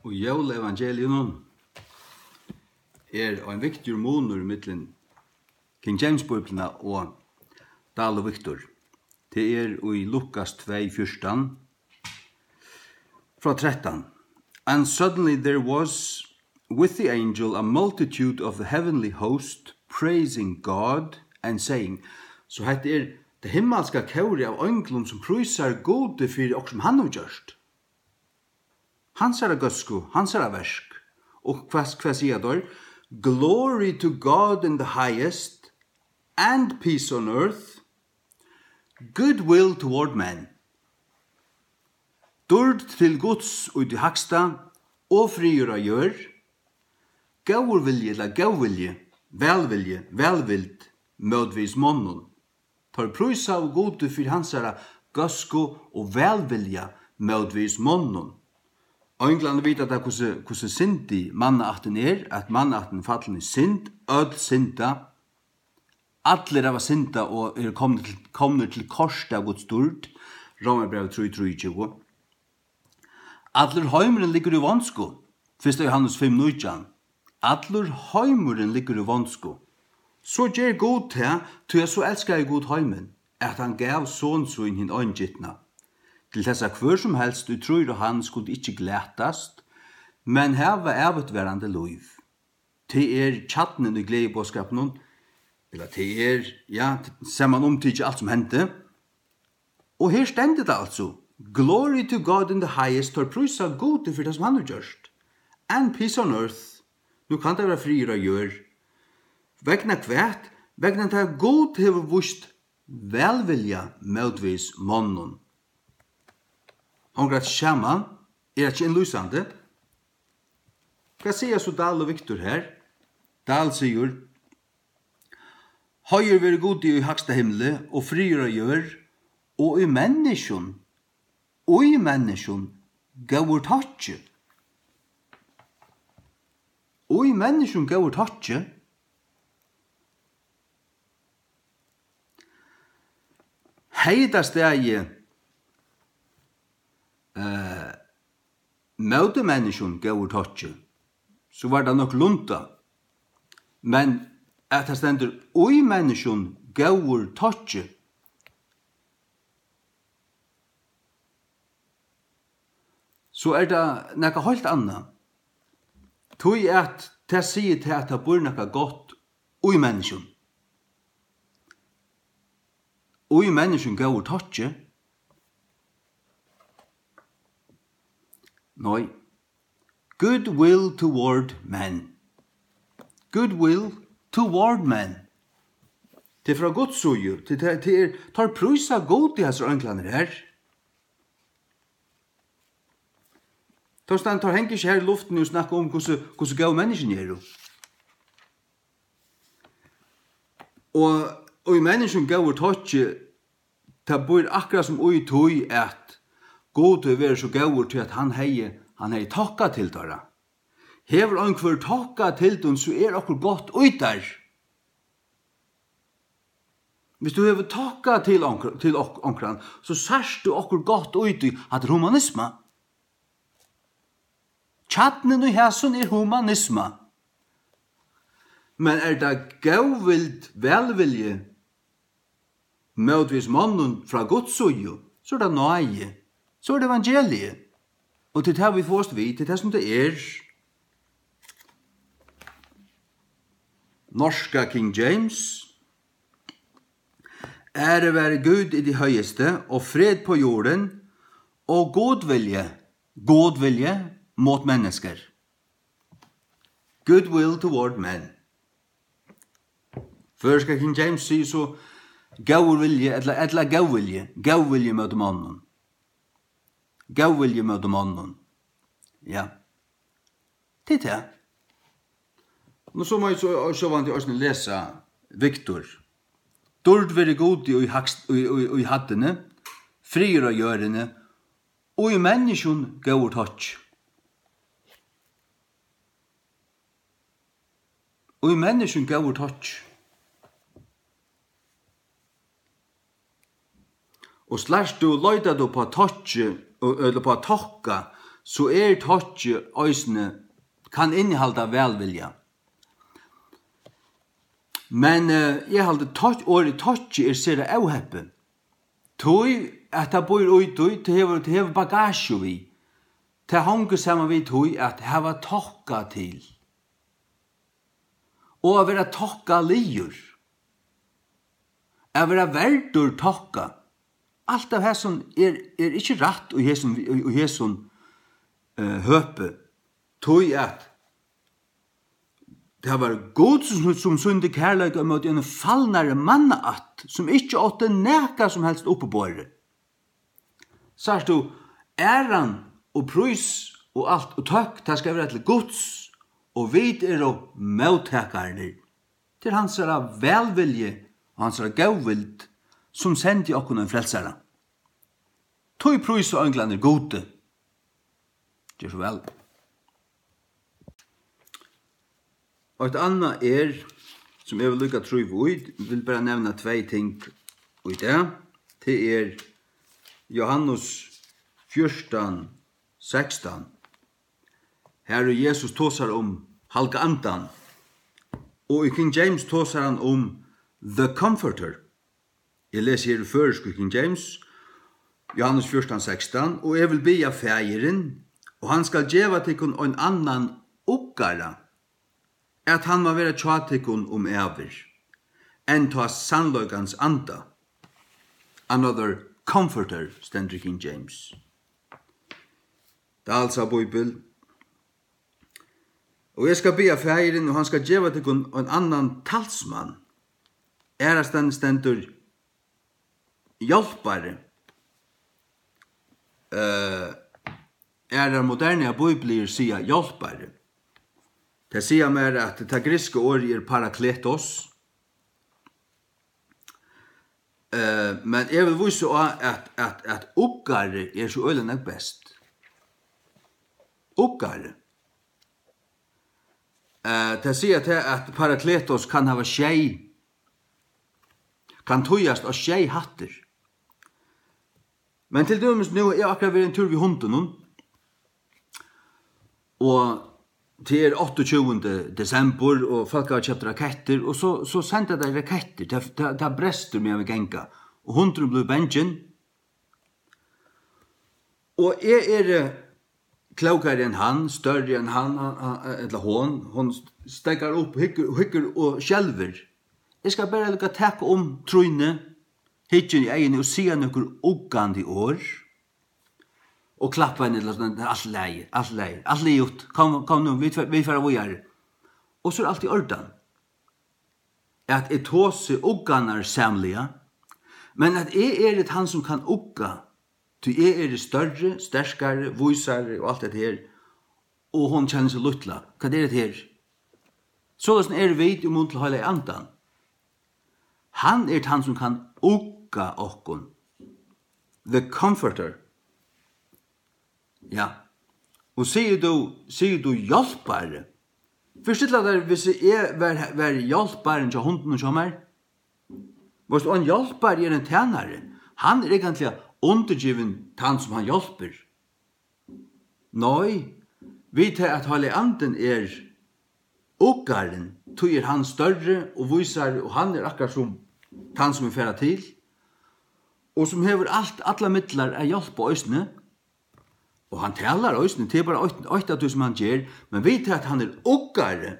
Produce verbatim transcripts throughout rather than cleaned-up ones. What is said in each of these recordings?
Og jólaevangeliunum er ein viktigur munur millum King James Bíbliuna og Dahl og Victor. Tað er í Lukas tvey fjúrtan frá trettan. "And suddenly there was with the angel a multitude of the heavenly host, praising God and saying." So hetta er tað himmalska kórið av einglum sum prísar Gudi fyri okkurt sum hann hevur gjørt. Hansara góðsku, hansara verk. Og hvat, hvat siga teir? "Glory to God in the highest, and peace on earth, goodwill toward men." Dýrd til Guds í tí hægsta, og friður á jørð, góður vilji, ella góðvilji, vælvilji, vælvild, mótvegis monnum. Teir prísaðu Gudi fyri hansara góðsku og vælvilja mótvegis monnum. Og englarnir vita tað, hvussu, hvussu syndig mannaættin er, at mannaættin er fallin í synd, øll synda. Allir hava syndað og eru komnir til, komnir til kort av Guds dýrd, Rómarbrævið trý trýogtjúgu. Allur heimurin liggur í vonsku, fyrsta Jóhannes fimm nítjan. Allur heimurin liggur í vonsku. So ger Gud tað, tí at so elskaði Gud heimin, at hann gav son sín hin eingitna, til tess at hvør sum helst, ið trýr á hann, skuldi ikki glatast, men hava ævigtvarandi lív. Tað er kjarnin í gleðiboðskapinum, ella tað er, ja, samanumtikið alt sum hendi. Og her stendur tað altso: "Glory to God in the highest", teir prísa Gudi fyri tað sum hann hevur gjørt. "And peace on earth", nú kann tað vera friður á jørð. Vegna hvat? Vegna tað Gud hevur víst vælvilja mótvegis monnum. Hongur hetta saman? Er hetta ikki innlýsandi? Hvat siga so Dahl og Victor her? Dahl sigur: "Heiður veri Gudi í hægsta himli, og friður á jørð, og í menniskjum, í menniskjum góður tokki." Í menniskjum góður tokki. Hevði tað staðið, eh, móti menniskjum góður tokki, so var tað nokk lunda. Men at tað stendur í menniskjum góður tokki, so er tað nakað heilt annað. Tí at tað sigur tað, at tað býr nakað gott í menniskjum. Í menniskjum góður tokki. Nei. Goodwill toward men. Goodwill toward men. Tað er frá Guds síðu. Tað, tað, tað er, teir prísa Gud, hasir einglarnir her. Teir standa, teir hanga ikki her í luftini og snakka um, hvussu, hvussu góð menniskjuni eru. Og, og í menniskjum góður tokki, tað býr akkurát sum í tí, at Gud hevur verið so góður, tí at hann hevði, hann hevði tokka til teirra. Hevur onkur tokka til tín, so er okkurt gott í tær. Hvis tú hevur tokka til onkr-, til ok-, onkran, so sært tú okkurt gott í tí. Hatta er humanisma. Kjarnin í hasum er humanisma. Men er tað góðvild, vælvilji mótvegis monnum frá Guds síðu, so er tað náði, so er tað evangeliið. Og tað er tað, vit fáast við, tað er tað, sum tað er. Norska King James. Ære være Gud i det høyeste, og fred på jorden, og godvilje, godvilje mot mennesker. Goodwill toward men. Føroyska King James sigur so góður vilji, ella, ella góðvilji, góðvilji móti monnum. Góðvilji móti monnum. Ja. Tað er tað. Nú so má eg so, sjálvandi eisini lesa Victor. Dýrd veri Gudi í hægst-, í, í, í hæddini, friður á jørðini, og í menniskjum góður tokki. Og í menniskjum góður tokki. Og slært tú, leitar tú upp á tokki, ella upp á tokka, so er tokki eisini, kann innihalda vælvilja. Men, eh, eg haldi, tokk-, orðið tokki er sera óheppið. Tí at tað býr í tí, tað hevur, tað hevur bagasju við. Tað hongur saman við tí at hava tokka til. Og at vera tokkaligur. At vera verdur tokka. Alt av hesum er, er ikki rætt í hesum, í, í hesum, eh, høpi. Tí at tað var Gud, sum, sum sýndi kærleika ímóti einum falnari mannaætt, sum ikki átti nakað sum helst uppiborið. Sært tú, æran og prís og alt og tøkk, tað skal vera til Guds, og vit eru móttakararnir. Til hansara vælvilji og hansara góðvild, sum sendi okkum ein frelsara. Tí prísa einglarnir Gudi. Ger so væl. Eitt annað er, sum eg vil líka trúgva í, vil bara nevna tvey ting í dag. Tað er Johannes fjúrtan sekstan, har ið Jesus tosar um Halga Andan. Og í King James tosar hann um The Comforter. Eg lesi her í føroysku King James, Johannes fjúrtan sekstan: "Og eg vil biðja Faðirin, og hann skal geva tykkum ein annan uggara, at hann má vera hjá tykkum um ævir, enn tá sannleikans anda." Another comforter, stendur í King James. Dalsa Bíbel. "Og eg skal biðja Faðirin, og hann skal geva tykkum ein annan talsmann." Aðrastaðni stendur hjálpari. Eh, aðrar modernar bíbliur siga hjálpari. Tað siga mær, at tað grikska orðið er parakletos. Eh, men eg vil vísa á, at, at, at uggari er so øgiliga nógv best. Uggari. Eh, tað siga tað, at parakletos kann hava sjey, kann týðast á sjey hættir. Men til dømis nú, eg havi akkurát verið ein túr við hundinum, og tað er áttaogtjúgunda desembur, og fólk hava keypt rakettir, og so, so senda tey rakettir, tað, tað, tað brestur meðan vit ganga, og hundurin blívur bangin, og eg eri klókari enn hann, størri enn hann, hann, hann, ella hon, hon steðgar upp, hyggur, hyggur og skelvur. Eg skal bara líka taka um trýnið, hyggja í eyguni og siga nøkur uggandi orð. Og klappa henni, ella sovorðið, alt í lagi, alt í lagi, alt liðugt, kom, kom nú, vit fer-, vit fara víðari. Og so er alt í ordan. At eg tosi ugganarsamliga, men at eg eri tann, sum kann ugga, tí eg eri størri, sterkari, vísari og alt hetta her, og hon kennir seg lítla. Hvat er hetta her? Soleiðis eru vit í mun til Heilaga Andan. Hann er tann, sum kann ugga okkum. The Comforter. Ja. Og sigur tú, sigur tú hjálpari? Fyrst illa tær, hvis eg var, var hjálparin hjá hundinum hjá mær. Veitst, og ein hjálpari er ein tænari. Hann er eigentliga undirgivin tann, sum hann hjálpir. Nei, við tað, at Heilagi Andin er uggarin, tí er hann størri og vísari, og hann er akkurát sum tann, sum vit fara til, og sum hevur alt, allar midlar at hjálpa eisini. Og hann talar eisini, tað er bara eitt, eitt av tí, sum hann ger, men við tað, at hann er uggari,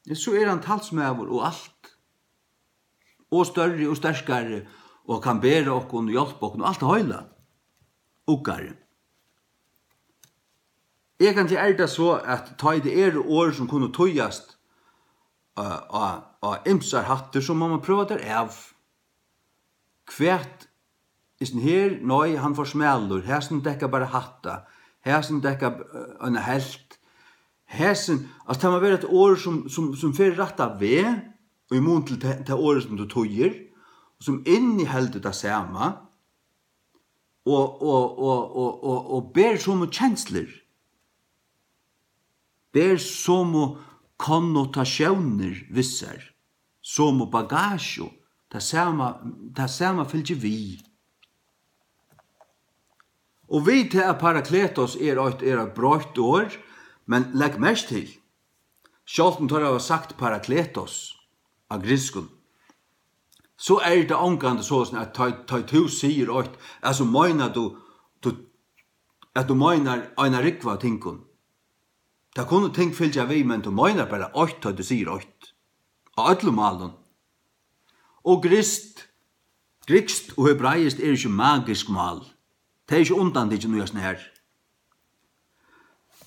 ja, so er hann talsmaður og alt, og størri og sterkari, og kann bera okkum og hjálpa okkum og alt tað heila. Uggari. Eg kann til, er tað so, at tá ið tað eru orð, sum kunnu týðast á, á, á ymsar hættir, so má mann prøva tær av. Hvat, hesin her, nei, hann for smalur, hasin dekkar bara hatta, hasin dekkar, eh, eina helvt, hasin, altso, tað má vera eitt orð, sum, sum, sum fer rætta veg, í mun til ta, ta orðið, sum tú týðir, og sum inniheldur tað sama, og, og, og, og, og, og ber somu kenslur, ber somu konnotatiónir við sær, somu bagasju, tað sama, tað sama fylgir við. Og við tað at parakletos er eitt, er eitt broytt orð, men legg merkt til, sjálvt um teir hava sagt parakletos á grikskum, so er tað ongantíð soleiðis, at tá, tá tú sigur eitt, at so meinar tú, tú, at tú meinar eina rúgvu av tingum. Tað kunnu ting fylgja við, men tú meinar bara eitt, tá tú sigur eitt. Á øllum málum. Og grikskt, grikskt og hebraiskt er ikki magisk mál. Tað er ikki undantikin í hesum her.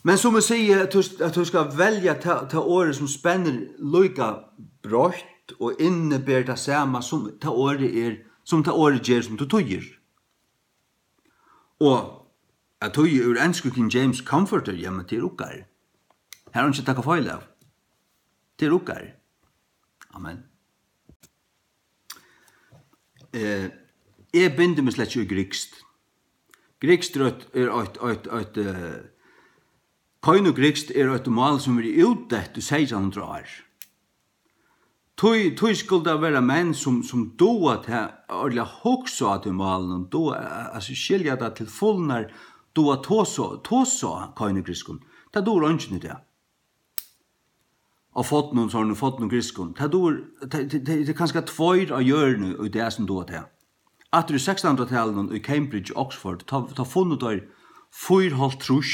Men sum eg sigi, at tú, at tú skal velja ta, ta orðið, sum spennir líka breitt og inniber tað sama, sum ta orðið er, sum ta orðið ger, sum tú týðir. Og at týða úr ensku King James Comforter, jamen, tað er ukkar. Her er einki at taka feil av. Tað er ukkar. Amen. Eh, eg bindi meg slett ikki í grikskt. Grikskt er eitt, er eitt, eitt, eitt, eh, koinugrikskt er eitt mál, sum er útdeytt í seytjan hundrað ár. Tí, tí skuldi tað vera menn, sum, sum duga tað, ordiliga hugsa á tí málinum, duga, eh, altso, skilja tað til fulnar, duga tosa, tosa á koinugrikskum. Tað dugir eingin í dag. Á fornum, sovorðnum fornum grikskum. Tað dugir, tað, tað, tað, tað er kanska tveir á jørðini í dag, sum duga tað. Aftur í sekstanhundraðtalinum í Cambridge, Oxford, tá, tá funnu teir fýraoghálvtrýss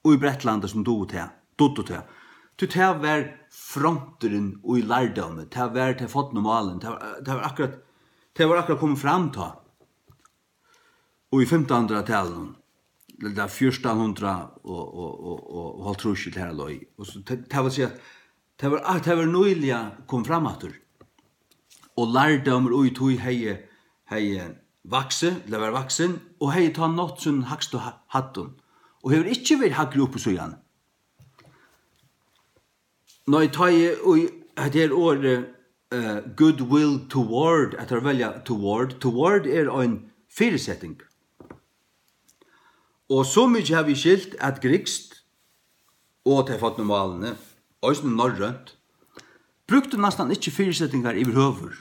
í Bretlandi, sum duga tað, dugdu tað. Tí tað var fronturin í lærdómi, tað var tey fornu málini, tað var, tað var akkurát, tað var akkurát komið fram tá. Og í fimtanhundraðtalinum, ella fjúrtanhundrað og, og, og, og hálvtrýss til har leið. Og so, tað, tað vil siga, tað var, ah, tað var nýliga kom fram aftur. Og lærdómur í tí hevði, hevði vaksið, ella var vaksin, og hevði tá nátt sín hægstu ha-, hæddum. Og hevur ikki verið hægri upp síðan. Nei, tá eg, og hetta her orðið, eh, goodwill toward, at teir velja toward, toward er ein fyriseting. Og so mikið havi eg skilt, at grikskt og tey fornu málini, eisini norrønt, brúktu næstan ikki fyrisetingar yvirhøvur.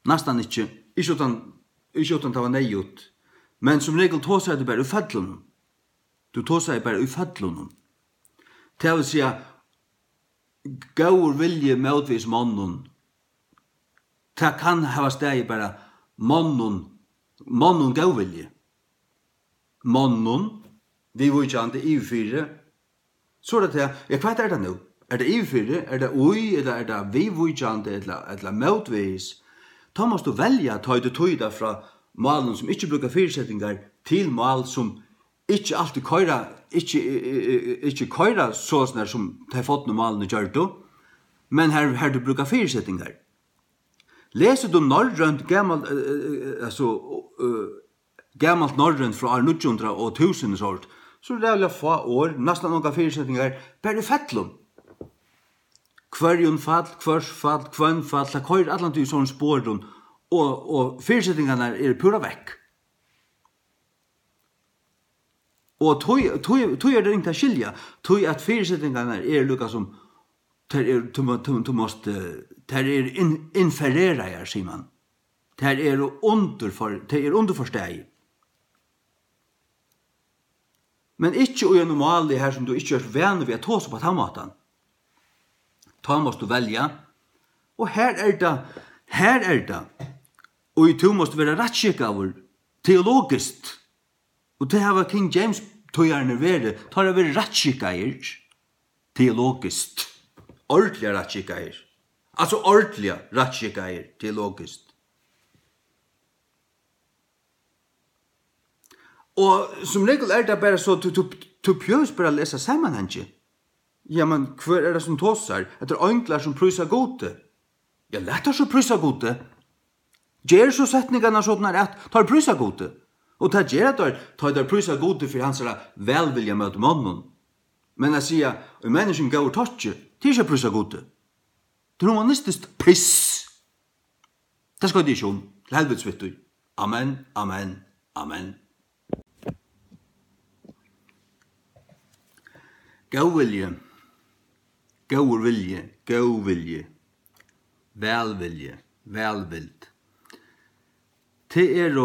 Næstan ikki. Ikki uttan, ikki uttan tað var neyðugt. Men sum regul tosaði tú bara í føllunum. Tú tosaði bara í føllunum. Tað vil siga, góður vilji mótvegis monnum. Tað kann hava staðið bara monnum, monnum góðvilji. Monnum, viðvíkjandi yvirfyri. So er tað tað, ja, hvat er tað nú? Er tað yvirfyri? Er tað í? Ella er tað viðvíkjandi? Ella, ella mótvegis? Tá mást tú velja, tá ið tú týðir tað frá málum, sum ikki brúka fyrisetingar, til mál, sum ikki altíð koyra, ikki, i-, i-, i-, ikki koyra soleiðis, sum tey fornu málini gjørdu, men har, har tú brúkar fyrisetingar. Lesur tú norrønt, gamalt, eh, eh, eh, altso, eh, gamalt norrønt frá ár níggju hundrað og túsund og sovorðið, so er ræðuliga fá orð, næstan ongar fyrisetingar, bara í føllum. Hvørjum fall, hvørs fall, hvønn fall, tað koyrir allan tíð í sovorðnum sporum, og, og fyrisetingarnar eru púra vekk. Og tí, tí, tí er tað ringt at skilja, tí at fyrisetingarnar eru líka sum, tær eru, tú má-, tú, tú mást, eh, tær eru in-, infereraðar, sigur mann. Tær eru undirfor-, tær eru undirforstaðið. Men ikki í einum máli har sum tú ikki ert vanur við at tosa upp á tann mátan. Tá mást tú velja. Og her er tað, her er tað, og tú mást vera rættskikkaður teologiskt. Og tað hava King James týðararnir verið, teir hava verið rættskikkaðir teologiskt. Ordiliga rættskikkaðir. Altso ordiliga rættskikkaðir teologiskt. Og sum regul er tað bara so, tú, tú, tú behøvir bara at lesa samanhangi. Jamen, hvør er tað sum tosar? Hetta eru einglar sum prísa Gudi. Ja, lat teir so prísa Gudi. Ger so setningarnar sovorðnar at teir prísa Gudi. Og tað gera teir, tá teir prísa Gudi fyri hansara vælvilja móti monnum. Men at siga, í menniskjum góður tokki, tað er ikki at prísa Gudi. Tað er humanistiskt piss. Tað skal eg ikki um. Til helvitis við tí. Amen, amen, amen. Góðvilji, góður vilji, góðvilji, vælvilji, vælvild. Tað eru,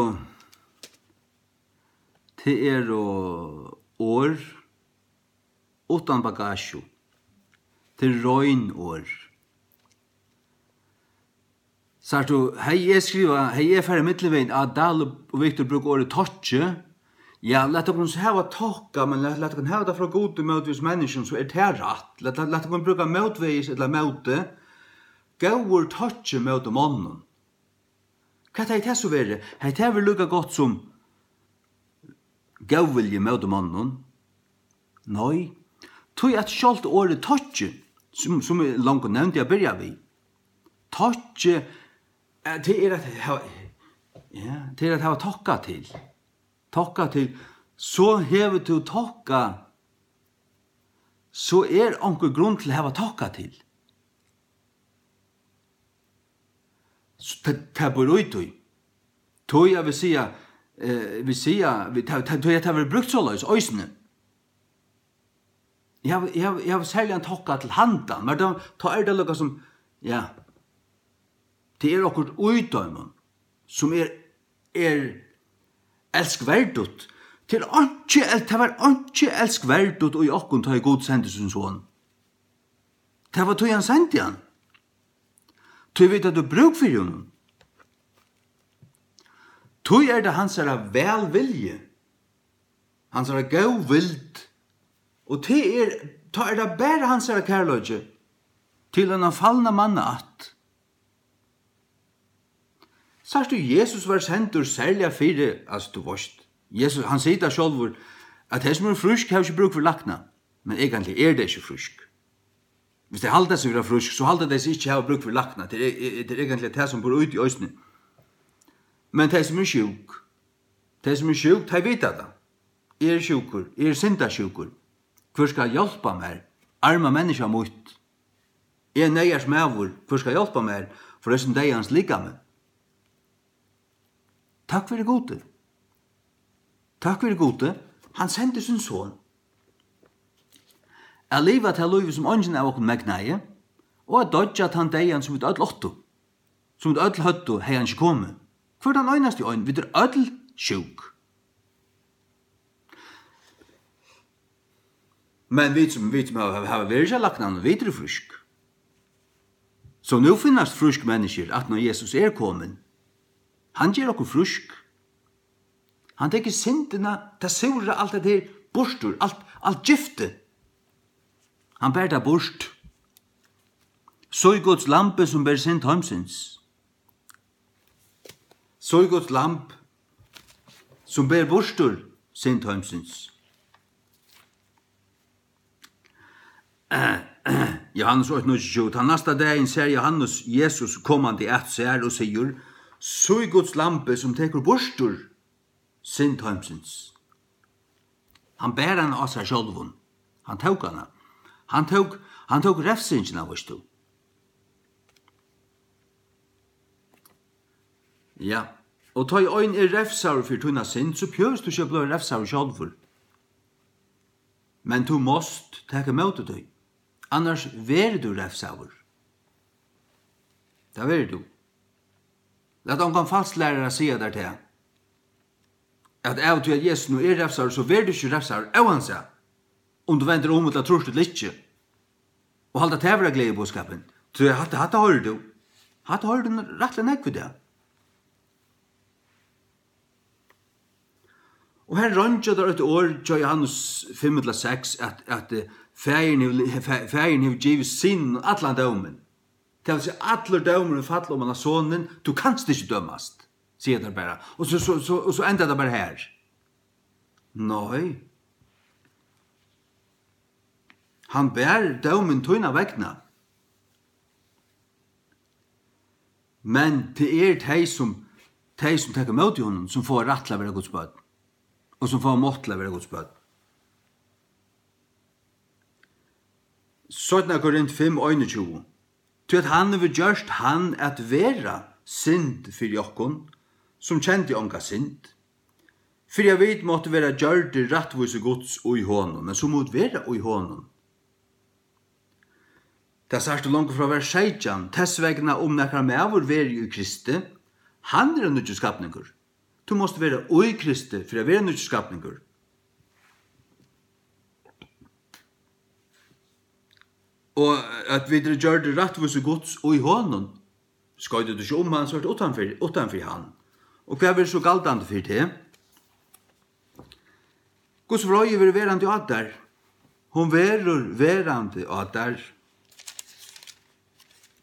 Tað eru orð uttan bagasju. Tað eru rein orð. Sært tú, hevði eg skrivað, hevði eg farið millumvegin, at Dahl og Victor brúka orðið tokki, ja, lat okkum hava tokka, men lat, lat okkum hava tað frá Gudi móti við menniskjum, so er tað rætt. Lat, lat, lat okkum brúka mótvegis ella móti. Góður tokki móti monnum. Hvat hevði tað so verið? Hevði tað verið líka gott sum góðvilji móti monnum? Nei, tí at sjálvt orðið tokki, sum, sum eg longu nevndi at byrja við, tokki, eh, tað er at hava, ja, tað er at hava tokka til. Tokka til, so hevur tú tokka, so er onkur grund til at hava tokka til. S-, tað, tað býr í tí. Tí at vit siga, eh, vit siga, vit, tað, tað, tí at tað verður brúkt soleiðis eisini. Eg havi, eg havi, eg havi serligan tokka til handan, men tá, tá er tað líka sum, ja, tað er okkurt í teimum, sum er, er elskverdigt. Tað er einki el-, tað var einki elskverdigt í okkum, tá ið Gud sendi sín son. Tað var tí hann sendi hann. Tí vit høvdu brúk fyri honum. Tí er tað hansara vælvilji, hansara góðvild, og tað er, tá er tað bara hansara kærleiki til ein falnan mann at. Sært tú, Jesus var sendur serliga fyri, altso, tú veitst, Jesus, hann sigur tað sjálvur, at tey sum eru frísk, hava ikki brúk fyri lækna, men eigentliga eru tey ikki frísk. Viss tey halda seg vera frísk, so halda tey seg ikki hava brúk fyri lækna. Tað er, er, er, tað er eigentliga tað, sum býr í tí eisini. Men tey, sum eru sjúk, tey, sum eru sjúk, tey vita tað. Eg eri sjúkur, eg eri syndasjúkur. Hvør skal hjálpa mær? Arma menniskja mítt. Eg neyðars maður, hvør skal hjálpa mær frá hesum deyðans likami? Takk fyri Gudi. Takk fyri Gudi, hann sendi sín son. At liva tað lívið, sum eingin av okkum megnaði, og at doyggja tann deyðan, sum vit øll áttu, sum vit øll høvdu, hevði hann ikki komið. Hvør tann einasti ein, vit eru øll sjúk. Men vit sum, vit sum hava, hava verið hjá læknanum, vit eru frísk. So nú finnast frísk menniskju, aftan á Jesus er komin. Hann ger okkum frísk. Hann tekur syndina, tað súra, alt hetta her burtur, alt, alt giftið. Hann ber tað burt. So er Guds lambi, sum ber synd heimsins. So er Guds lamb, sum ber burtur synd heimsins. Johannes eitt níggjuogtjúgu. Tann næsta dagin sær Johannes Jesus komandi at sær og sigur: "So er Guds lambi, sum tekur burtur synd heimsins." Hann ber hana á sær sjálvum. Hann tók hana. Hann tók, hann tók refsingina, veitst tú. Ja, og tá ið ein er refsaður fyri tína synd, so behøvist tú ikki at blíva refsaður sjálvur. Men tú mást taka ímóti tí, annars verður tú refsaður. Tað verður tú. Lat ongan falslærara siga tær tað, at av tí at Jesus nú er refsaður, so verður tú ikki refsaður, óansæð um tú vendir um ella trýrt ella ikki, og halda tað vera gleðiboðskapin. Tí hatta, hatta hoyrir tú. Hatta hoyrir tú rættiliga nógv í dag. Og her reingjá teir eitt orð hjá Johannes fimm ella seks, at, at, eh, faðirin hevur, fa-, faðirin hevur givið syninum allan dómin. Tað vil siga, allur dómurin falla oman á sonin, tú kanst ikki dømast, siga teir bara. Og so, so, so, og so endar tað bara her. Nei. Hann ber dómin tína vegna. Men tað er tey, sum, tey, sum taka ímóti honum, sum fáa rætt til at vera Guds børn, og sum fáa mátt til at vera Guds børn. Seinna Korint fimm einogtjúgu. Tí at hann hevur gjørt hann at vera synd fyri okkum, sum kendi onga synd, fyri at vit máttu vera gjørdir rættvísi Guds í honum. Men so mugu vit vera í honum. Tað sært tú longu frá vers seytjan: "Tess vegna, um nakar maður veri í Kristi, hann er ein nýggjur skapningur. Tú mást vera í Kristi fyri at vera nýggjur skapningur. Og at vit eru gjørdir rættvísi Guds í honum. Skoytir tú ikki um hann, so ert tú uttanfyri, uttanfyri hann. Og hvat verður so galdandi fyri teg? Guds vreiði verður verandi á tær. Hon verður verandi á tær.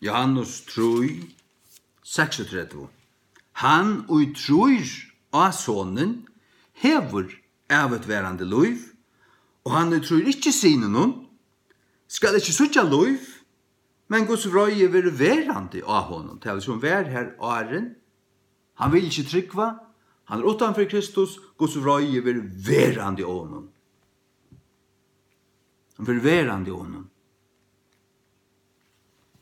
Johannes trý, seksogtretivu. Hann, ið trýr á Sonin, hevur ævigtvarandi lív, og hann, ið trýr ikki Syninum, skal ikki síggja lív, men Guds vreiði verður verandi á honum. Tað vil siga, hon var har áðrenn. Hann vil ikki trúgva. Hann er uttan fyri Kristus. Guds vreiði verður verandi á honum. Hann verður verandi á honum.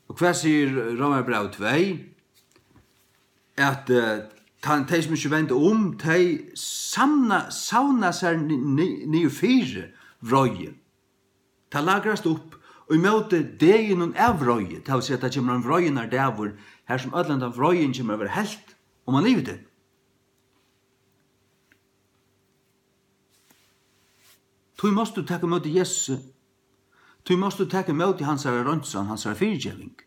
Og hvat sigur Rómarbræv tvey? At, eh, tann, tey sum ikki venda um, tey samna, savna sær ni-, ni-, niður fyri vreiði. Tað lagrast upp í móti deginum av vreiði. Tað vil siga, at tað kemur ein vreiðinnar dagur, har sum øll hendan vreiðin kemur at vera helt, og man yvir tað. Tí mást tú taka ímóti Jesusi. Tí mást tú taka ímóti hansara reinsan, hansara fyrigeving.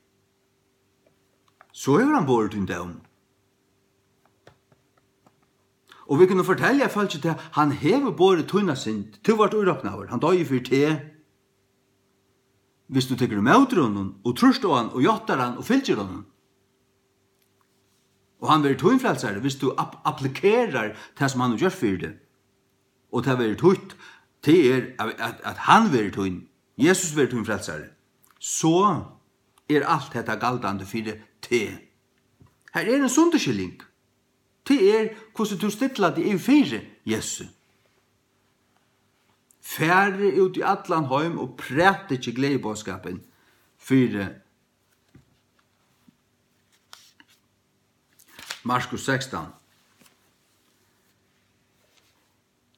So hevur hann borið tín dóm. Og vit kunnu fortelja fólki tað, hann hevur borið tína synd. Tú vart íroknaður, hann doyði fyri teg. Viss tú tekur ímóti honum og trýrt á hann og játtar hann og fylgir honum. Og hann verður tín frelsari, viss tú app-, applikerar tað, sum hann hevur gjørt fyri teg. Og tað verður títt, tað er, at, at, at hann verður tín, Jesus verður tín frelsari. So er alt hetta galdandi fyri teg. Her er ein sundurskiljing. Tað er, hvussu tú stillar teg yvir fyri Jesu. Farið út í allan heim og prædikið gleðiboðskapin fyri Markus sekstan,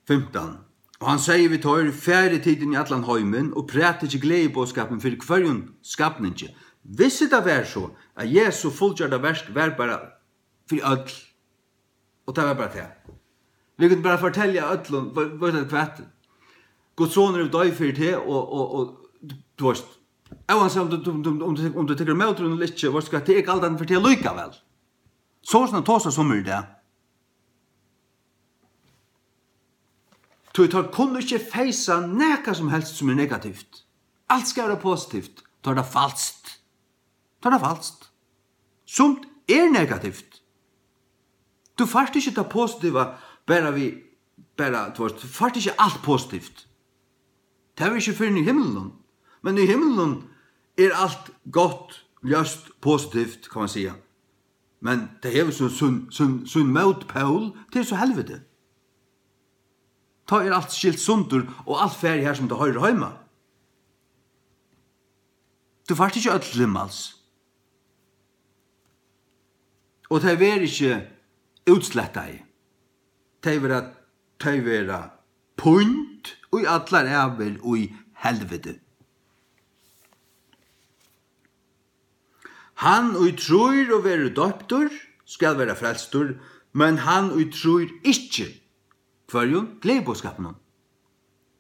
fimtan. Og hann segði við teir: Farið tit inn í allan heimin og prædikið gleðiboðskapin fyri hvørjum skapningi. Vissi tað var so, at Jesu fullgjørda verk var bara fyri øll. Og tað var bara tað. Vit kunnu bara fortelja øllum, ve-, veit tú hvat? Guds sonur er doyð fyri teg, og, og, og, tú veist, óansett um tú, um, um, um, um tú tekur ímóti honum ella ikki, veitst tú hvat, tað er galdandi fyri teg allíkavæl. So er tað at tosa sum er í dag. Tí teir kunnu ikki feysa nakað sum helst sum er negativt. Alt skal vera positivt, tá er tað falskt. Tá er tað falskt. Sumt er negativt. Tú fært ikki tað positiva bara við, bara, tú veist, tú fært ikki alt positivt. Tað er ikki fyrr enn í himlinum. Men í himlinum er alt gott, ljóst, positivt, kann man siga. Men tað hevur sín, sín, sín, sín mótpól, tað er so helviti. Tá er alt skilt sundur, og alt farið har, sum tað hoyrir heima. Tú fært ikki øll til himmals. Og tey verða ikki útslettaði. Tey verða, tey verða pínd í allar ævir í helviti. Hann, ið trýr og verður doyptur, skal verða frelstur, men hann, ið trýr ikki, hvørjum? Gleðiboðskapinum,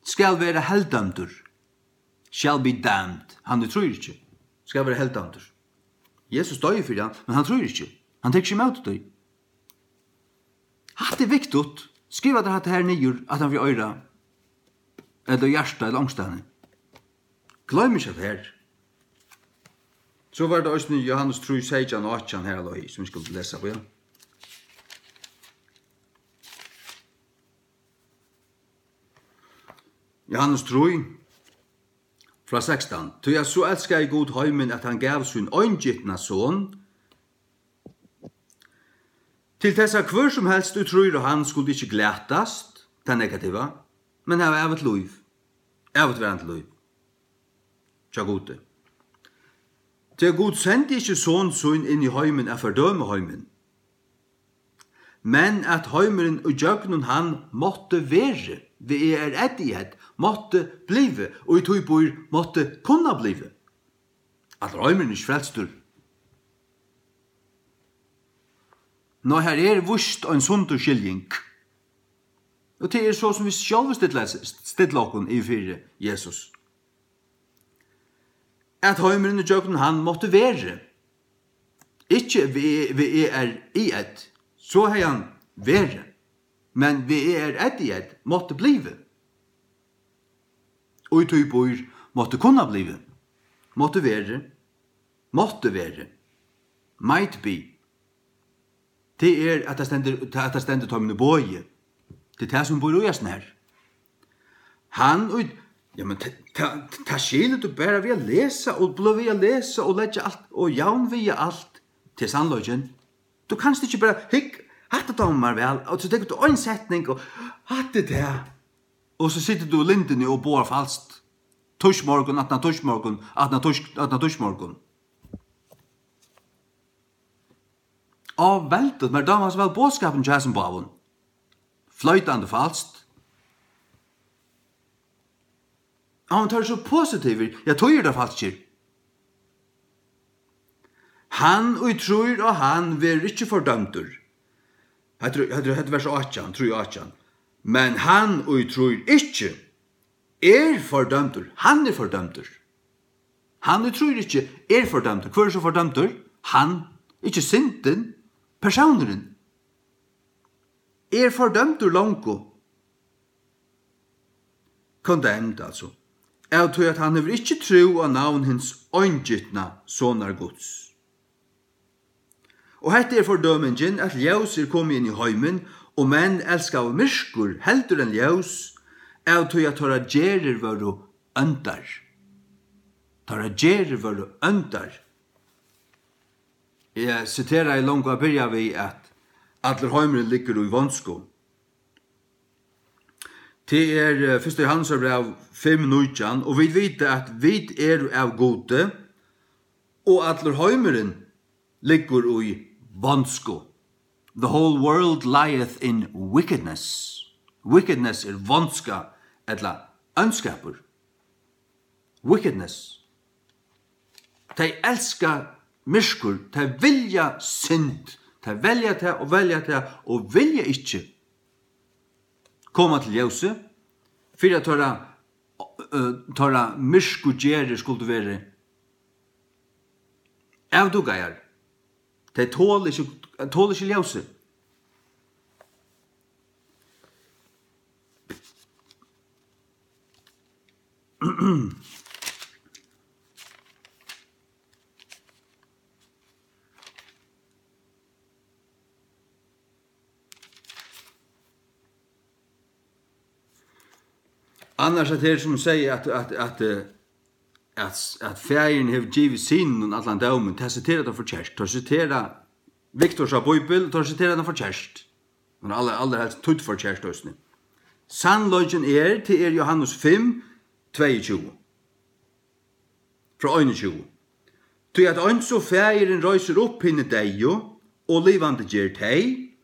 skal verða heldømdur, shall be damned. Hann, ið trýr ikki, skal verða heldømdur. Jesus doyði fyri hann, men hann trýr ikki. Hann tekur ikki ímóti tí. Hatta er viktigt. Skriva tær hatta her niður, aftan fyri oyrað, ella í hjartað, ella onkustaðni. Gloym ikki hatta her. So var tað eisini Johannes trý, seytjan og átjan her, sum vit skuldu lesa, ja. Johannes trý, frá sekstan. Tí at so elskaði Gud heimin, at hann gav sín eingitna son, til tess at hvør sum helst, ið trýr á hann, skuldi ikki glatast, tað negativa, men hava ævigt lív, ævigtvarandi lív hjá Gudi. Tí at Gud sendi ikki son sín inn í heimin at fordøma heimin, men at heimurin ígjøgnum hann mátti verði, V E R D I, mátti blívi, og í tí býr mátti kunna blívi. At heimurin er ikki frelstur. Nei, her er víst ein sundur skiljing. Og tað er so, sum vit sjálvi stilla, stilla okkum yvir fyri Jesus. At heimurin ígjøgnum hann mátti verið. Ikki V, V E R I ð, so hevði hann verið. Men V E R Ð I Ð, mátti blivið. Og í tí býr, mátti kunna blivið. Mátti verið. Mátti verið. Might be. Tað er, at tað stendur, at tað stendur teimum í boði. Tað er tað, sum býr í hasum her. Hann, og, ja, men ta, ta, ta skilur tú bara við at lesa, og blíva við at lesa, og leggja alt, og javnviga alt til sannleikin. Tú kanst ikki bara, hygg, hatta dámar mær væl, og so tekur tú ein setning, og hatta er tað. Og so situr tú í lindini og boðar falskt. Týsmorgun, aftan á týsmorgun, aftan á týsk-, aftan á týsmorgun. Á, veldigt, mær dámar so væl boðskapin hjá hasum báðum. Floytandi falskt. Á, men teir eru so positivir. Ja, tí eru teir falskir. Hann, ið trýr á hann, verður ikki fordømdur. Hetta er, hetta er, hetta er vers átjan, trý átjan. Men hann, ið trýr ikki, er fordømdur. Hann er fordømdur. Hann, ið trýr ikki, er fordømdur. Hvør er so fordømdur? Hann, ikki syndin, persónurin. Er fordømdur longu. Condemned, altso. Av tí at hann hevur ikki trú á navn hins eingitna Sonar Guds. Og hetta er fordømingin, at ljós er komið inn í heimin, og menn elskaðu myrkur heldur enn ljós, av tí at teirra gerðir vóru óndar. Teirra gerðir vóru óndar. Eg siteraði longu at byrja við, at allur heimurin liggur í vonsku. Tað er, eh, fyrsta Jóhannesarbræv fimm nítjan, og vit vita, at vit eru av Gudi, og allur heimurin liggur í vonsku. The whole world lieth in wickedness. Wickedness er vonska ella óndskapur. Wickedness. Tey elska myrkur, tey vilja synd, tey velja tað og velja tað og vilja ikki koma til ljósið, fyri at teirra, øh, teirra myrku gerðir skuldu verið avdúkaðar. Tey tola ikki, tola ikki ljósið. Annars, at her sum segði, at, at, at, eh, at, at Faðirin hevur givið Syninum allan dómin, tað sitera teir forkert. Teir sitera Viktorsa Bíbel, teir sitera hana forkert. Hon er aller, aller helst týdd forkert eisini. Sannleikin er, tað er Jóhannes fimm, tveyogtjúgu. Frá einogtjúgu. Tí at eins og Faðirin reisir upp hini deyðu og livandi ger tey,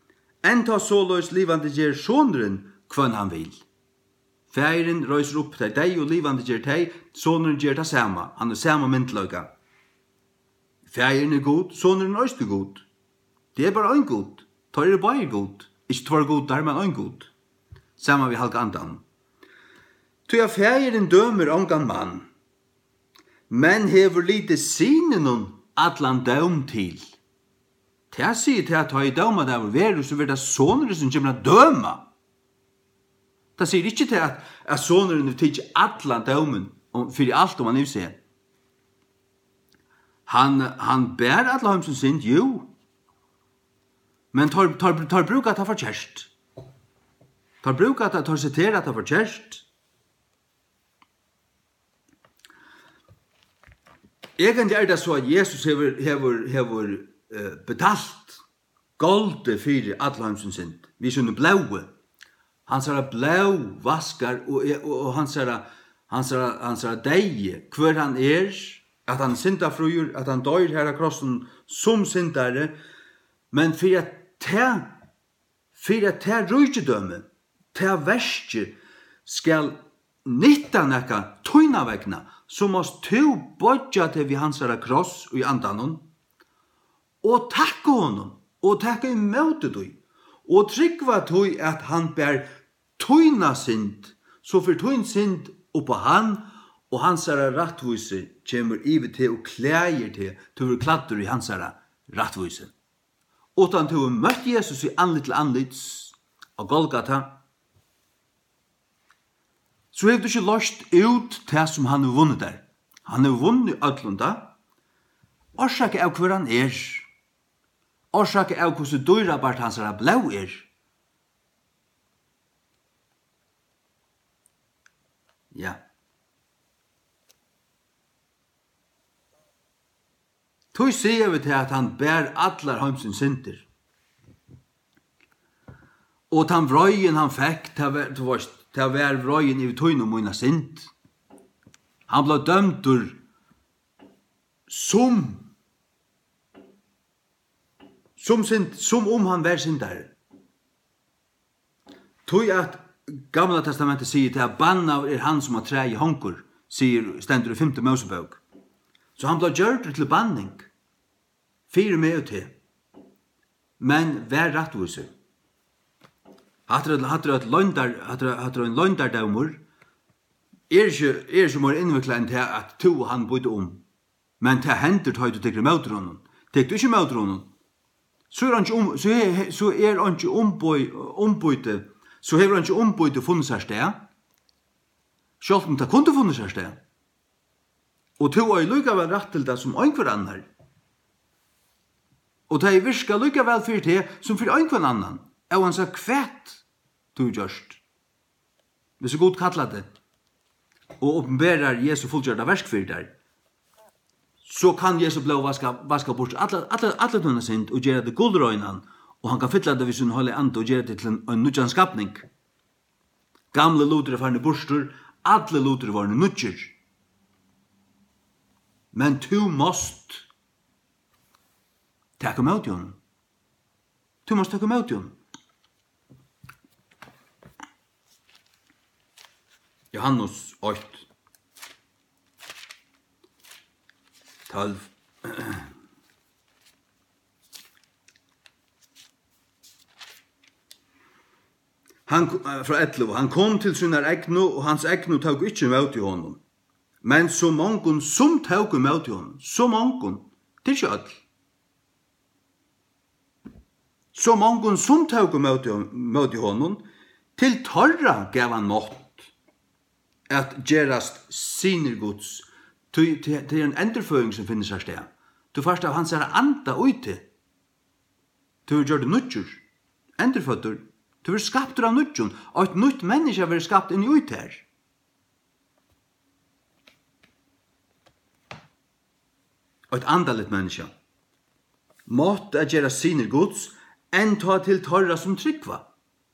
enntá soleiðis livandi ger Sonurin, hvønn hann vil. Faðirin reisir upp tey deyðu og livandi ger tey, Sonurin ger tað sama, hann er sama myndugleika. Faðirin er Gud, Sonurin er eisini Gud. Tað er bara ein Gud. Teir eru báðir Gud. Ikki tveir gudar, men ein Gud. Saman við Heilaga Andanum. Tí at Faðirin dømir ongan mann, men hevur litið Syninum allan dóm til. Tað sigur tað, at tá ið dómadagur verður, so verður tað Sonurin, sum kemur at døma. Tað sigur ikki tað, at, at Sonurin hevur tikið allan dómin um, fyri alt um hann yvir seg. Hann, hann ber alla heimsins synd, jú. Men teir, teir, teir brúka tað forkert. Teir brúka tað, teir sitera tað forkert. Egentliga er tað so, at Jesus hevur, hevur, hevur, eh, betalt goldið fyri alla heimsins synd við sínum blóði. Hansara blóð vaskar og, og, og hansara, hansara, hansara deyði, hvør hann er, at hann er syndafríur, at hann doyr her á krossinum sum syndari, men fyri at tað, fyri at tað ríkidømi, tað verkið skal nytta nakað tína vegna, so mást tú boyggja teg við hansara kross í andanum og takka honum. og taka ímóti tí, og trúgva tí, at hann bar tína synd, so fer tín synd upp á hann, og hansara rættvísi kemur yvir teg og klæðir teg, tú verður klæddur í hansara rættvísi. Uttan tú hevur møtt Jesus í andlit til andlits á Golgata, so hevur tú ikki loyst út tað, sum hann hevur vunnið tær. Hann hevur vunnið øllum tað, orsakað av hvør hann er, orsakað av hvussu dýrabært hansara blóð er. Ja. Tí siga vit tað, at hann bar allar heimsins syndir. Og tann vreiðin, hann fekk, tað var, tú veist, tað var vreiðin yvir tína og mína synd. Hann bleiv dømdur sum, sum synd, sum um hann var syndari. Tí at Gamla Testamentið sigur tað, at bannaður er hann, sum á træi hongur, sigur, stendur í fimtu Mósebók. So hann bleiv gjørdur til banning fyri meg og teg, men var rættvísur. Hatta er, hatta er eitt loyndar-, hatta er, hatta er ein loyndardómur. Er ikki, er ikki meira innviklað enn tað, at tú og hann býta um. Men tað hendir, tá ið tú tekur ímóti honum. Tekur tú ikki ímóti honum, so er einki um, so he-, he-, so er einki umboi-, umbýti, so hevur einki umbýti funnið sær stað, sjálvt um tað kundi funnið sær stað. Og tú eigur líka væl rætt til tað sum einhvør annar. Og tað er virkað líka væl fyri teg sum fyri einhvønn annan, óansæð hvat tú hevur gjørt. Hvis Gud kallar teg og opinberar Jesu fullgjørda verk fyri tær, so kann Jesu blóð vaska, vaska burt alla, alla, alla tína synd og gera teg gullreinan, og hann kann fylla teg við sín heilaga anda og gera teg til ein, ein nýggjan skapning. Gamli lutur er farin burtur, allir lutir eru vorðnir nýggir. Men tú mást taka ímóti honum. Tú mást taka ímóti honum. Johannes eitt, tólv. Hann, eh, frá ellivu, hann kom til sínar egnu, og hans egnu tóku ikki ímóti honum. Men so mongum sum tóku ímóti honum, so mongum, tað er ikki øll. So mongum sum tóku móti, móti honum, til teirra gav hann mátt at gerast synir Guds. Tí, tí, tí er ein endurføðing, sum finnur sær stað. Tú fært av hansara anda í teg. Tú verður gjørdur nýggjur, endurføddur. Tú verður skaptur av nýggjum. Eitt nýtt menniskja verður skapt inn í tær. Eitt andaligt menniskja. Mátt at gerast synir Guds, enn tá til teirra, sum trúgva.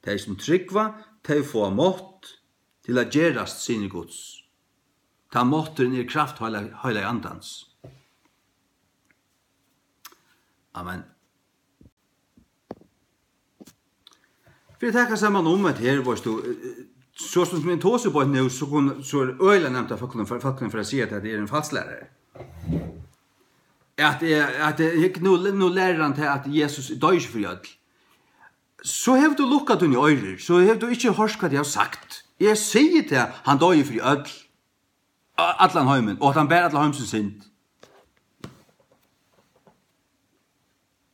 Tey, sum trúgva, tey fáa mátt til at gerast synir Guds. Tann mátturin er kraft Heilag-, Heilaga Andans. Amen. Fyri at taka saman um hetta her, veitst tú, eh, eh, so sum eg tosi beint nú, so kunnu, so er øgiliga nemt at fólk, fólk fara at siga, at tað er ein falslærari. At eg, at eg, nú, nú lærir hann tað, at Jesus doyr ikki fyri øll. So hevur tú lukkað tíni oyru, so hevur tú ikki hoyrt, hvat eg havi sagt. Eg sigi tað, hann doyði fyri øll. A-, allan heimin, og at hann ber alla heimsins synd.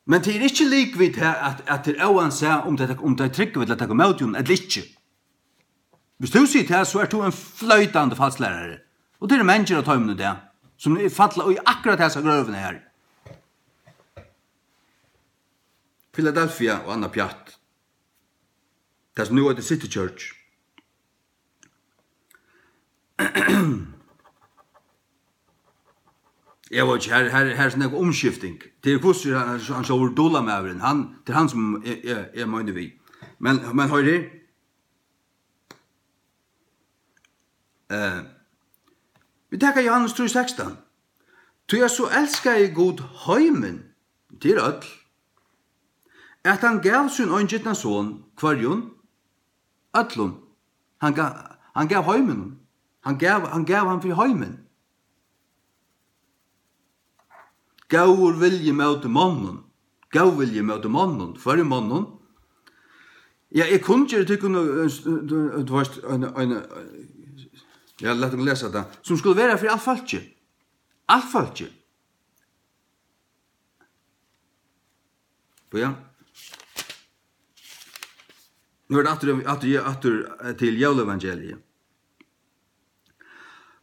Men tað er ikki lik við tað, at, at tað er óansæð, um tey, um tey trúgva ella taka ímóti honum ella ikki. Hvis tú sigur tað, so ert tú ein floytandi falslærari. Og tað eru mangir av teimum í dag, sum falla í akkurát hasa grøvina her. Philadelphia og annað pjatt. Tað sum nú eitur City Church. Eg veit ikki, her, her, her er so nógv umskifting. Tað er hvussu er hann, hann sjálvur dulamaðurin. Hann, tað er hann, sum eg, eg, eg meini við. Men, men hoyr her. Eh, vit taka Johannes trý sekstan. Tí at so elskaði Gud heimin, tað er øll, at hann gav sín eingitna son, hvørjum? Øllum. Hann ga-, hann gav heiminum. Hann gav, hann gav hann fyri heimin. Góður vilji móti monnum. góðvilji móti monnum, Føroyamonnum. Ja, eg kunngeri tykkum, eh, s-, eh, tú veist, ein, ein, eh, ja, lat okkum lesa tað, sum skuldi vera fyri alt fólkið. Alt fólkið. Bíða. Nú er tað aftur, aftur, aftur, eh, til jólaevangeliið.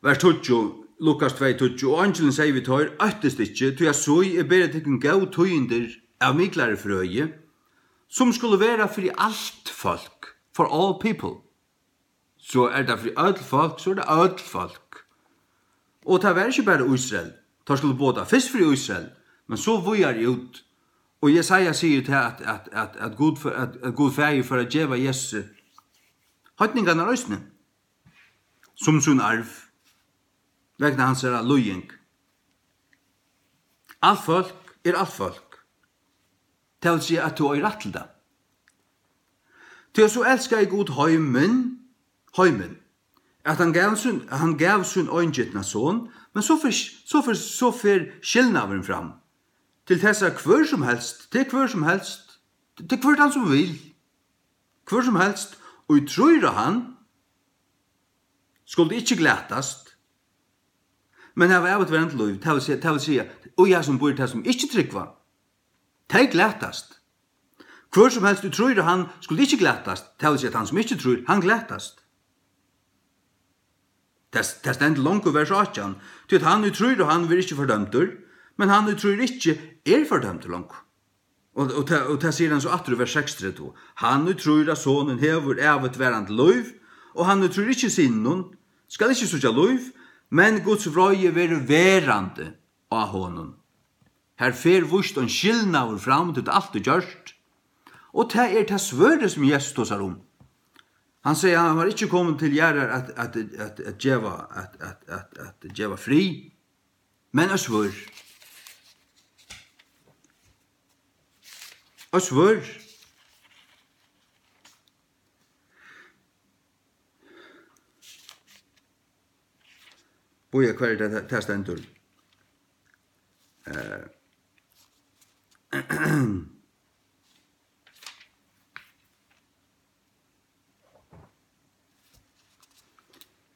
Vers tíggju, Lukas tvey tíggju: "Og eingilin segði við teir: Óttist ikki, tí at sí, eg beri tykkum góð tíðindi av miklari frøði, sum skulu vera fyri alt fólk," for all people. So er tað fyri øll fólk, so er tað øll fólk. Og tað var ikki bara Ísrael. Teir skuldu boða tað fyrst fyri Ísrael, men so víðari út. Og Jesaja sigur tað, at, at, at, at Gud for, at, at Gud Faðir fór at geva Jesusi heidningarnar eisini sum sín arv, vegna hansara líðing. Alt fólk er alt fólk. Tað vil siga, at tú eigur rætt til tað. Tí at so elskaði Gud heimin, heimin, at hann gav sín, hann gav sín eingitna son, men so fer, so fer, so fer skilnaðurin fram. Til tess at hvør sum helst, til hvør sum helst, til hvør tann sum vil, hvør sum helst, og ið trýr á hann, skuldi ikki glatast, men hava ævigtverandi lív, tað vil siga, tað vil siga, og ja, sum býr tað sum ikki trúgva, tey glatast. Hvør sum helst, ið trýr á hann, skuldi ikki glatast, tað vil siga, at hann sum ikki trýr, hann glatast. Tað, tað stendur longu í vers átjan, tí at hann, ið trýr á hann, verður ikki fordømdur, men hann, ið trýr ikki, er fordømdur longu. Og, og, tað, og tað sigur hann so aftur í vers seksogtretivu: "Hann, ið trýr, at Sonurin hevur ævigtvarandi lív, og hann, ið trýr ikki Syninum, skal ikki síggja lív, men Guds vreiði verður verandi á honum." Her fer víst ein skilnaður fram, tí tað er altíð gjørt. Og tað er tað svørðið, sum Jesus tosar um. Hann sigur, hann var ikki komin til jarðar at, at, at, at geva, at, at, at, at geva frið, men eitt svørð. Eitt svørð. Bíða, hvar er tað, tað stendur? Eh.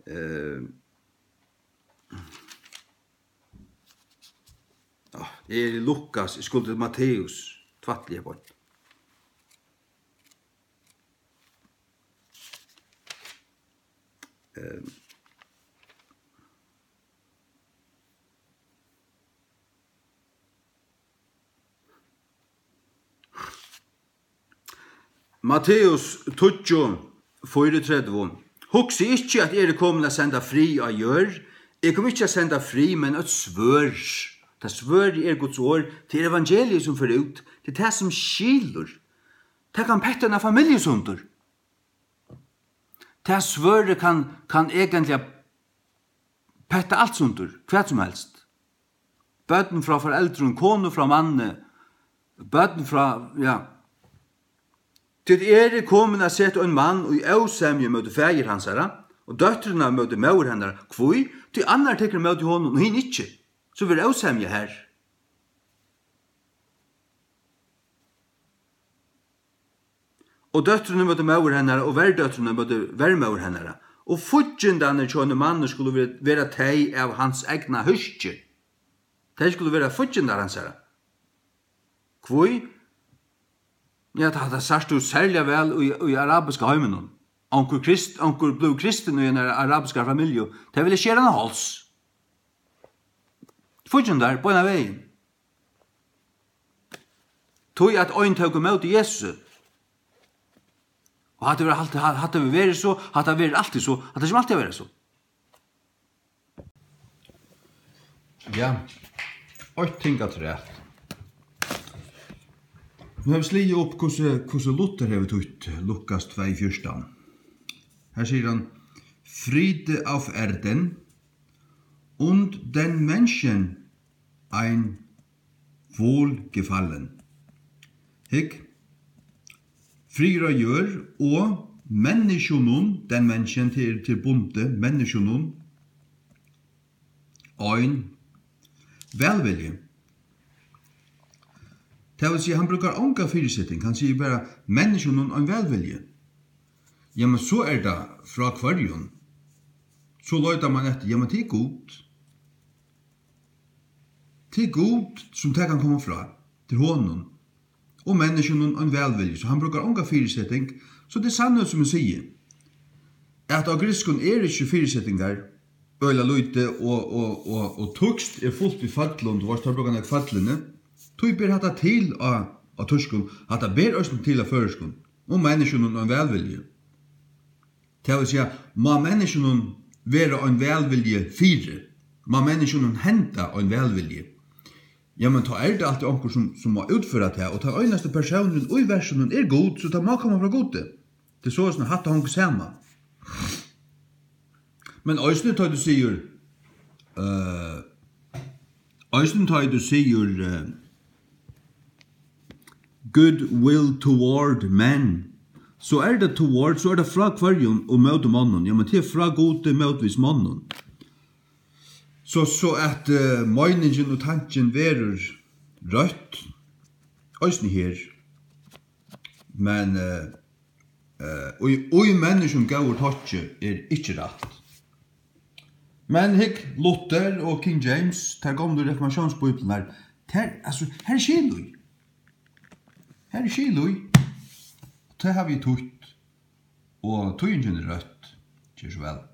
Eh, ah, eg eri Lukas, eg skuldi til Matteus, tvætli eg beint. Eh, Matteus tíggju, fýraogtretivu: "Hugsið ikki, at eg eri komin at senda frið á jørð. Eg komi ikki at senda frið, men eitt svørð." Tað svørðið er Guds orð, tað er evangeliið, sum fer út, tað er tað, sum skilur. Tað kann petta eina familju sundur. Tað svørðið kann, kann eigentliga petta alt sundur, hvat sum helst. Børn frá foreldrum, konu frá manni, børn frá, ja. Tí eg eri komin at seta ein mann í ósemju móti faðir hansara, og dóttrina móti móður hennara. Hví? Tí annar tekur ímóti honum, og hin ikki. So verður ósemja har. Og dóttrina móti móður hennara, og verdóttrina móti vermóður hennara. Og fíggindarnir hjá einum manni skulu vera, vera tey av hans egna húski. Tey skulu vera fíggindar hansara. Hví? Ja, tað, tað sært tú serliga væl í, í arabiska heiminum. Onkur krist-, onkur blívur kristin í einari arabiskari familju, tey vilja skera hann á háls. Fíggindar, beinan vegin. Tí at ein tók ímóti Jesusi. Og hatta hevur alt, hatta hevur verið so, hatta verður altíð so, hatta kemur altíð at vera so. Ja, eitt ting afturat. Nú hevur sligið upp, hvussu, hvussu Luther hevur týtt Lukas tvey fjúrtan. Her sigur hann: "Friede auf Erden und den Menschen ein Wohlgefallen." Hygg, friður á jørð og menniskjunum, den Menschen, til, til bundi, menniskjunum, ein vælvilji. Tað vil siga, hann brúkar onga fyriseting, hann sigur bara, "Menniskjunum ein vælvilji." Jamen, so er tað frá hvørjum? So leitar mann eftir, jamen, tað er Gud. Tað er Gud, sum tað kann koma frá. Tað er honum. Og menniskjunum ein vælvilji, so hann brúkar onga fyriseting. So tað er sannheit, sum eg sigi, at á grikskum er ikki fyrisetingar, øgiliga lítið, og, og, og, og týskt er fult við føllum, tú veist, teir brúka nógv føllini. Tí ber hatta til á, á týskum, hatta ber eisini til á føroyskum, og menniskjunum ein vælvilji. Tað vil siga, má menniskjunum vera ein vælvilji fyri? Má menniskjunum henda ein vælvilji? Jamen, tá er tað altíð onkur, sum, sum má útføra tað, og tann einasti persónurin í verkinum er Gud, so tað má koma frá Gudi. Tað er soleiðis, at hatta hongur saman. Men eisini tá tú sigur, øh, eisini tá tú sigur, øh, "good will toward men", so er tað toward, so er tað frá hvørjum og móti monnum? Jamen, tað er frá Gudi mótvegis monnum. So, so at, øh, meiningin og tankin verður røtt, eisini her. Men, øh, øh, í, í menniskjum góður tokki er ikki rætt. Men hygg, Luther og King James, tær gomlu reformatiónsbíbliurnar, tær, altso, her er skil í. Her er skil í. Tað havi eg týtt. Og týðingin er røtt. Ger so væl.